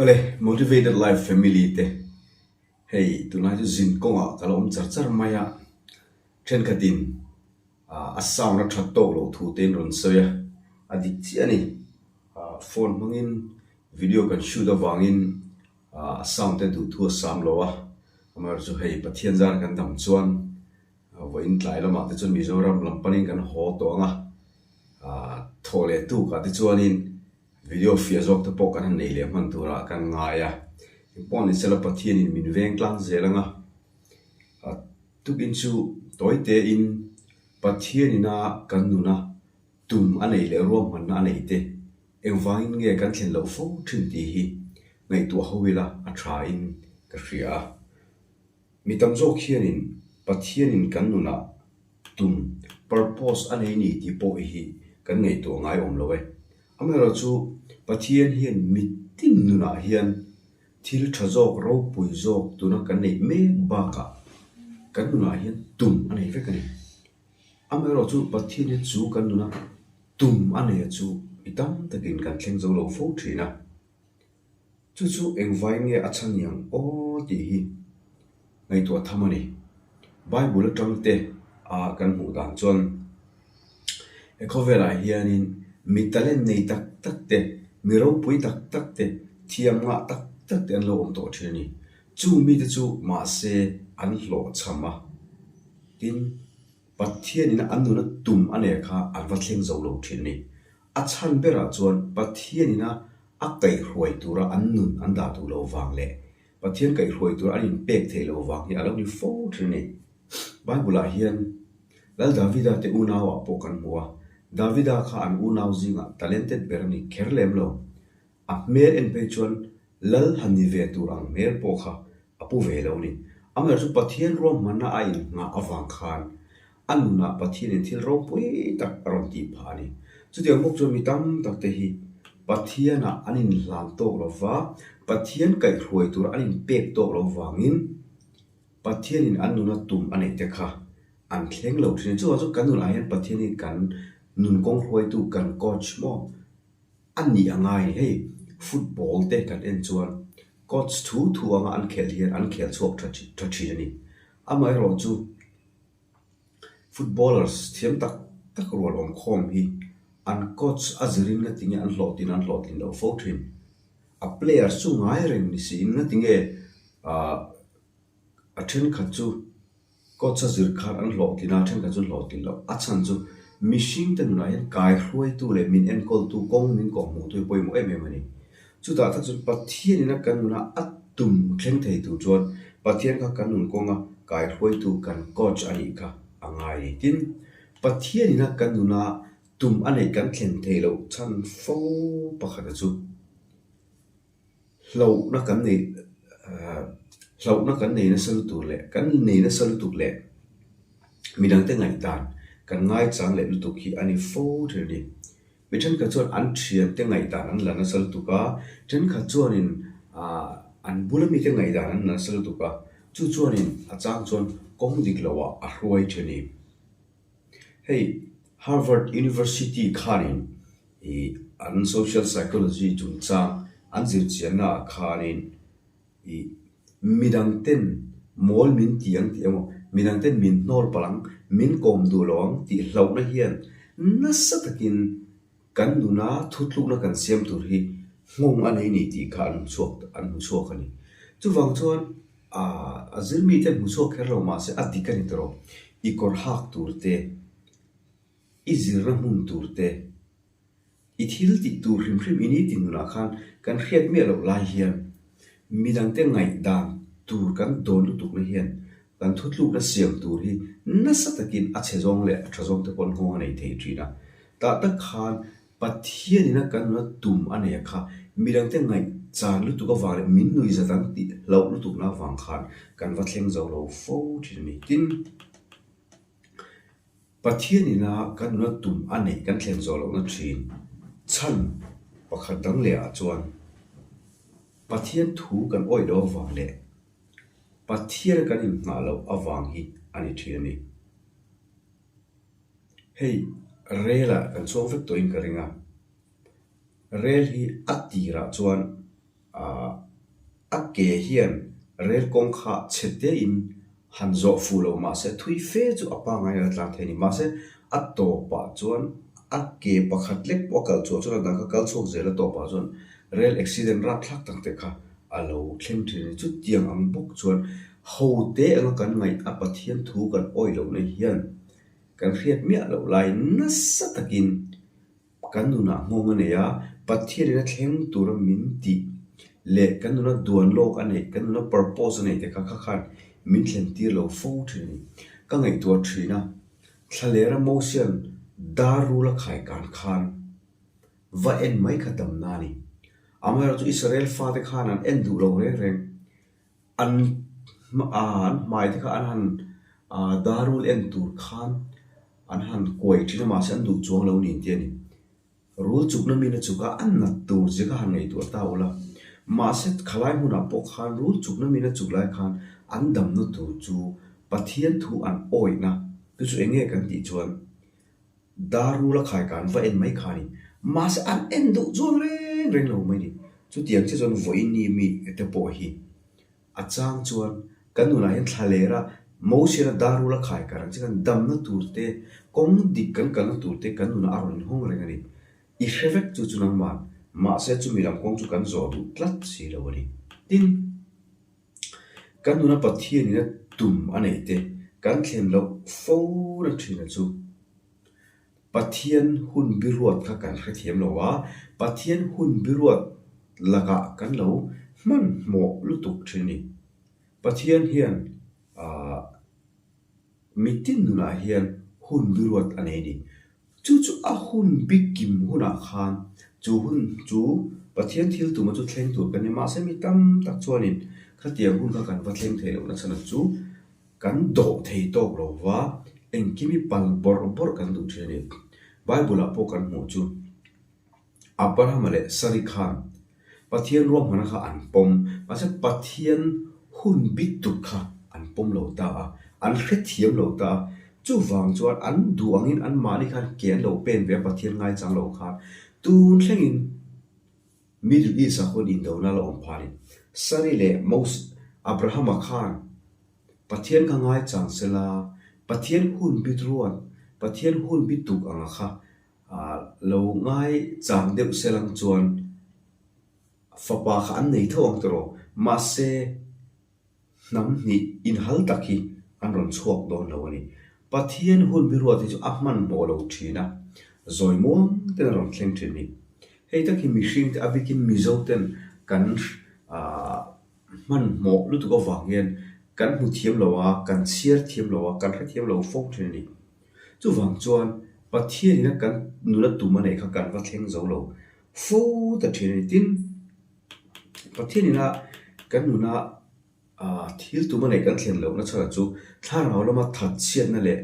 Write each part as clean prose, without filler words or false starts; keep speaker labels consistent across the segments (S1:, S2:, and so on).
S1: Awle, Motivated Life Family te, hei tunlai chu zin kawngah ka lo awm char char mai a, thenkhatin a sound a that tawk loh thu te in rawn sawi a, a dik chiah a ni. Phone hmangin video kan shoot avangin a sound te duh thu a sam lo a, amaherawhchu chu hei Pathian zara kan dam chuan vawiin tlai lamah te chuan Mizoram lam panin kan haw tawh ang a, thawh leh tukah te chuanin Video fiah zawk te pawh kan han nei leh hman turah kan ngai a, engpawh ni sela Pathianin min veng tlang zel ang a, tukin chu tawi tein Pathianina kan nuna tum a neih leh ruahmanna a neih te engvangin nge kan thlen loh fo thin tih hi ngaihtuah ho ila a thain ka hria a. Mi tam zawk hianin Pathianin kan nunah tum, purpose, a nei ni tih pawh hi kan ngaihtuah ngai awm lo e. Amaherawhchu Pathian hian mitin nunah hian thil tha zawk, ropui zawk tuna kan neih mek bakah kan nunah hian tum a nei vek a ni. Amaherawhchu Pathian hi chu kan nuna tum a nei a chu mi tam takin kan thleng zo lo fo thin a. Chu chu engvai nge a chhan niang aw tih hi ngaihtuah tham a ni. Bible atang te a kan hmuh dan chuan he khawvelah hianin mi talent nei tak tak te, mi ropui tak tak te, thiam ngah tak tak te an lo awm tawh thin a ni. Chung mite chu mahse an hlawhchham a, tin Pathianin an nuna tum a nei kha an va thleng zo lo thin a ni. A chhan berah chuan Pathianina a kaihhruai tura an nun an dah duh lo vang leh Pathian kaihhruai tura an inpek theih lo vang hi a lo ni fo thin a ni. Bible-ah hian Lal Davida te unauah pawh kan hmu a, Davida kha an unau zingah talented ber a ni kher lem lo. A hmel en phei chuan Lal han ni ve tur ang hmel pawh kha a pu ve lo a ni. Amaherawhchu chu Pathian ruahmanna a inngah avang khan a nunah Pathianin thil ropui tak a rawn tih phah a ni. Chutiang bawk chuan mi tam tak te hi Pathianah an inhlan tawk lo va, Pathian kaihhruai tura an inpek tawk lo vangin Pathianin an nuna tum a neih te kha an thleng lo thin a ni. Chuvang chu kan nunah hian Pathian hi kan nun kawng hruaitu, kan coach maw? A nih a ngai ni. Hei football te kan en chuan coach thu thu anga an khelh hian an khel chhuak tha tha thin a ni. Amaherawh chu footballers thiam tak tak rual awm khawm hi an coach a zirin nga tinge an hlawhtlin an hlawhtlin loh fo thin. A players chu ngai reng ni siin nga tinge ah A thenkhat chu coach a zir khan an hlawhtlin a, a thenkhat chu an hlawhtlin loh. A chhan chu mihring te nunah hian kaihruaitu leh min enkawltu kawng min kawhhmuhtu hi pawimawh em em a ni. Chutah tak chuan Pathianin a kan nuna a tum thleng thei tur chuan Pathian kha kan nun kawnga kaihruaitu kan coach a nih kha a ngai a ni. Tin, Pathianin a kan nuna tum a neih kan thlen theih loh chhan fo pakhata chu, Hlauhna kan nei hlauhna kan nei nasa lutuk leh kan nei nasa lutuk leh midangte ngaihdan kan ngaichang leh lutuk hi a ni fo thin a ni. Mi thenkhat chuan an thiante ngaihdan an la nasa lutuk a, thenkhat chuanin ah an bula mite ngaihdan an la nasa lutuk a, chu chuanin a chang chuan kawng dik loah a hruai thin a ni. Hei Harvard University khanin ih an social psychology chungchang an zirchianna ah khanin ih midang ten mawl min ti ang tih emaw midang ten min hnawl palh ang min kawm duh lo ang tih hlauhna hian nasa takin kan nuna thutlukna kan siam tur hi nghawng a nei ni tih kha an hmuchhuak an hmuchhuak a ni. Chuvang chuan ah a zir mite an hmuchhuak kher lo mahse a dik a ni tawh i kawr hak tur te I zirna hmun tur te, i thil tih tur hrim hrim i ni tih nunah khan kan hriat miah loh lai hian midangte ngaihdan tur kan dawn lutukna hian kan thutlukna siam tur hi nasa takin a chhe zawng leh a tha zawng te pawh an nghawng a nei thei thin a. Tah tak khan Pathianin a kan nuna tum a nei a kha midangte ngaihchan lutuk avang leh min nuihzat ang tih hlauh lutukna avang khan kan va thleng zo lo fo thin a ni. Tin. Pathian ina kan nuna tum a neih kan thlen zawh lohna thin chhan pakhat dang leh ah chuan Pathian thu kan awih loh avang leh Pathian kan inhnah loh avang hi a ni thin a ni. Hei rel ah kan chhuak vek tawhin ka ring a, rel hi a tirah chuan. A ke hian rel kawng kha chhe tein han zawh fuh lo mahse thui fe chu a pangngai a la tlan thei a ni. Mahse a tawpah chuan a ke pakhat lek pawh a kal chhuah chuan a dang kha kal chhuak zel a tawpah chuan rel accident rapthlak tak te kha a lo thleng thin a ni. Chutiang ang bawk chuan ho te anga kan ngaih a Pathian thu kan awih lohna hian kan hriat miah loh lai nasa takin Kan nunah nghawng a nei a, Pathianin a thleng tura min tih leh kan nuna duan lawk a neih, kan nuna purpose a neih te kha kha khan min thlen tir lo fo thin a ni. Ka ngaihtuah thin a, thlalera Mosian dar rul a khai kan khan va en mai kha damna a ni. Amaherawhchu Israel fate khan an en duh lo reng reng. An an hmai te kha an han dar rul en tur khan an han kuai thin a mahse an duh chuang lo niin tih a ni. Rul chukna min a chuk a, a nat tur zia kha han ngaihtuah ta ula. Mahse khalai hmunah pawh khan rul chukna min a chuk lai khan an damna tur chu Pathian thu an awihna chu chu eng nge kan tih chuan Dar rul a khai kan va en mai kha a ni. Mahse an en duh chuang reng reng lo mai a ni. Chutiang chiah chuan vawiini mi te pawh hi a chang chuan kan nunah hian thla ler a, Mosiana dar rul a khai kar ang che khan damna tur te, kawng dik kan kalna tur te kan nunah a rawn inhawng reng a ni. I hre vek chu chu nangman, mahse chumi lam kawng chu kan zawh duh tlat si lo a ni. Tin. Kan nuna Pathianin a tum a neih te kan thlen loh fo na ṭhina chu Pathian hun biruat kha kan hrethiam lo a, Pathian hun biruat lakah kan lo hmanhmawh lutuk ṭhin a ni. Pathian hian aah mitin nunah hian hun biruat a nei a ni. Chu chu a hun bik kim hunah khan chu hun chu Pathian thil tuma chu thleng tur kan ni. Mahse mi tam tak chuanin khatiang hun kha kan va thleng thei lohna chhan chu kan dawh thei tawk lo va, engkim hi pal bawrh bawrh kan duh thin a ni. Bible-ah pawh kan hmuh chu. Abrahama leh Sari khan Pathian ruahmana kha an pawm, mahse Pathian hun bik tuk kha an pawm lo ta a, an hrethiam lo ta a. Chuvang chuan an duh angin anmahni khan ke an lo pen ve a, Pathian ngaichang lo khan tun thlengin Middle East-ah khawn indona la awm pha a ni. Sari leh Moses, Abrahama khan Pathian kha ngaichang sela, Pathian hun bit ruat, Pathian hun bit tuk anga kha Lo ngai chang deuh se lang chuan fapa kha an nei tho ang tiraw? Mahse, hnam hnih inhal tak hi an rawn chhuak dawn lo a ni. Pathian hun biruat hi chu a hmanhmawh lo thin a, zawi muang ten a rawn thleng thin a ni. Hei tak hi mihring te a bikin Mizo ten kan hmanhmawh lutuk avang hian kan hmu thiam lo a, kan chhiar thiam lo a, kan hrethiam lo fo thin a ni. Chuvang chuan Pathianin a kan nula tum a neih kha kan va thleng zo lo fo ta thin a ni. Tin, Pathianin a kan nuna thil tum a neih kan thlen lohna chhan chu thlarau lama thatchhiatna leh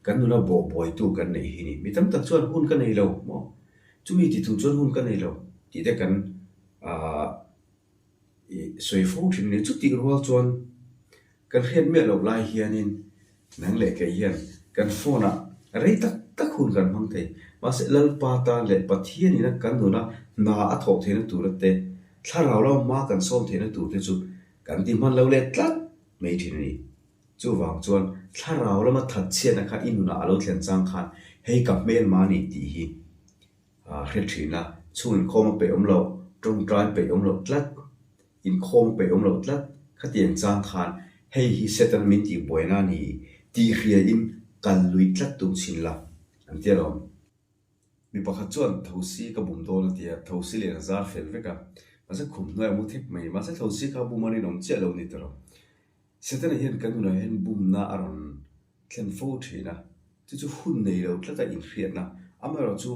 S1: kan nuna bawhbuaitu kan neih hi a ni. Mi tam tak chuan hun ka nei lo maw? Chumi ti tur chuan hun ka nei lo tih te kan I sawi fo thin ni. Chutih rual chuan kan hriat miah loh lai hianin nang leh kei hian kan phone ah rei tak tak hun kan hmang thei. Mahse Lalpa tan leh Pathianin a kan nuna hna a thawh theihna tura te, thlarau lama hma kan sawm theihna tur te chu kan ti hman lo leh tlat mai thin a ni. Chuvang chuan thlarau lama thatchhiatna kha i nunah a lo thlen chang khan hei ka hmelma a ni tih hi Hre thin a, chhung inkhawm a peih awm loh, tawngtai peih awm loh tlat, inkhawm a peih awm loh tlat, khatiang chang khan hei hi Satan min tih buaina a ni tih hriain kal lui tlat tum chhin la, an ti alawm. Mi pakhat chuan thosi ka bum dawn a ti a, thosi lian a zar fel vek a, mahse khum hnuai a mu thek mai, mahse thosi kha bum a rinawm chiah lo ni ta lo. Setana hian kan nunah hian bumna a rawn thlen fo thin a, chu chu hun nei lo tlata inhriatna. Amaherawhchu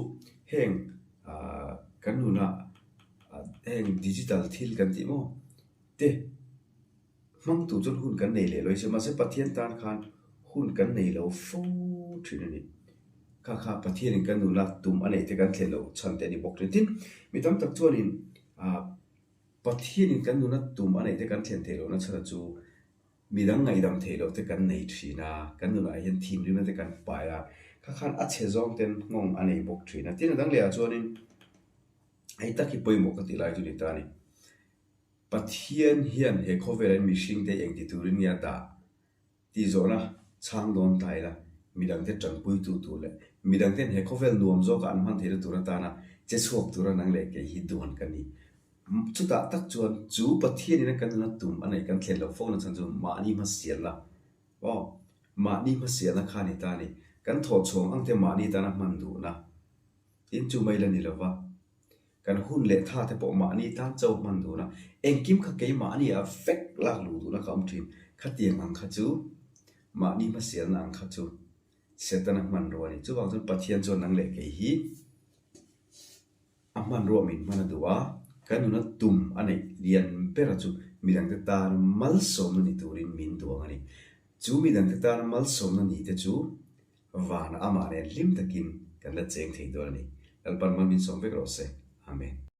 S1: heng kan nuna heng digital thil kan tih maw te hmang tur chuan hun kan nei leh lo a ni. Mahse Pathian tan khan hun kan nei lo fo thin a ni. Kha kha Pathianin kan nuna tum a neih te kan thlen loh chhan te a ni bawk thin. Tin, mi tam tak chuanin Pathianin kan nuna tum a neih te kan thlen theih lohna chhan chu midang ngaihdam theih loh te kan nei thin a, kan nunah hian thinrimna te kan pai a, kha khan a chhe zawng ten nghawng a nei bawk thin a. Tin a dang lehah chuanin hei tak hi pawimawh ka tih lai chu ni ta a ni. Pathian hian he khawvelah hian mihringte hi engti turin nge a dah tih zawhna chhang dawn ta ila, midangte tanpuitu tur leh midangten he khawvel nuam zawka an hman theihna tur atana che chhuak tura nang leh kei hi duan ka ni. Chutah tak chuan chu Pathianin a kan nuna tum a neih kan thlen loh fo na chhan chu mahni hmasialna aw mahni hmasialna kha a ni ta a ni. Kan thawhchhuang ang te mahni tana hman duhna tin chu mai la ni lova. Kan hun leh tha te pawh mahni tan cho hman dun a, engkim kha keimahni ah vek lak luh duhna ka awm thin. Khatiang ang kha chu mahni hmasialna ang kha chu Setana hmanrua a ni. Chuvang chuan Pathian chuan nang leh kei hi a hmanrua min hman a duh a, kan nuna tum a neih lian bera chu midangte tan malsawmna ni turin min duang a ni. Chu midangte tan malsawmna ni te chu Vana amah nen hlim takin kan la cheng thei dawn a ni. Lalpan mal min sawm vek rawh se. Amen.